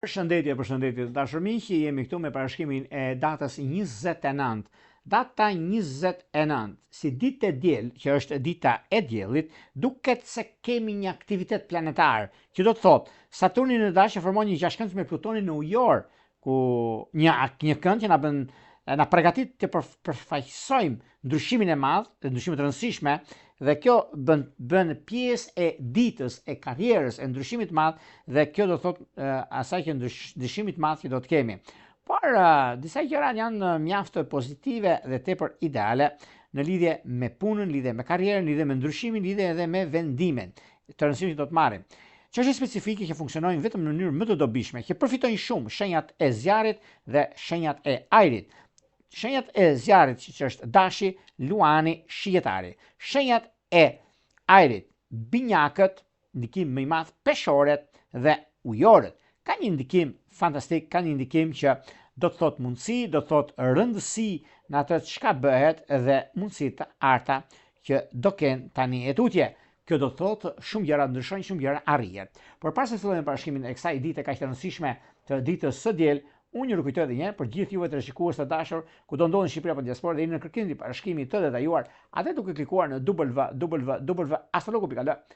Përshëndetje, përshëndetje të dashur miq, jemi këtu me parashikimin e datës 29. Data 29, si ditë e diel, që është dita e diellit, duket se kemi një aktivitet planetar, që do të thotë Saturni në Dash që formon një gjashtkëndësh me Plutonin në Ujor, ku një një kënd që na bën na përgatit të përfaqësojmë ndryshimin e madh, ndryshime të rëndësishme dhe kjo bën bën pjesë e ditës, e karrierës, e ndryshimit të madh dhe kjo do thotë asaj që ndryshimit të madh që do të kemi. Por disa gjëra janë mjaft pozitive dhe tepër ideale në lidhje me punën, lidhje me karrierën, lidhje me ndryshimin, lidhje edhe me vendimin të rëndësishme që do të marrim. Çështje specifike që funksionojnë vetëm në mënyrë më të dobishme, që përfitojnë shumë shenjat e zjarrit dhe shenjat e ajrit. Shenjat e zjarrit, siç është Dashi, Luani, Shigjetari. Shenjat e ajrit, Binjakët, ndikim më i madh Peshoret dhe Ujorët. Ka një ndikim fantastik, ka një ndikim që do të thotë mundësi, do të thotë rëndësi në atë çka bëhet dhe mundësi të arta që do kenë tani e tutje. Kjo do të thotë shumë gjëra ndryshojnë, shumë gjëra arrihen. Por para se të fillojmë parashikimin e kësaj dite kaq të rëndësishme të ditës së diel, unë ju rikujtoj edhe një herë për gjithë juve teleshikues të dashur, kudo ndodhen në Shqipëri apo në diasporë dhe jeni në kërkim të parashikimit të detajuar, atë duke klikuar në www.astrologu.al.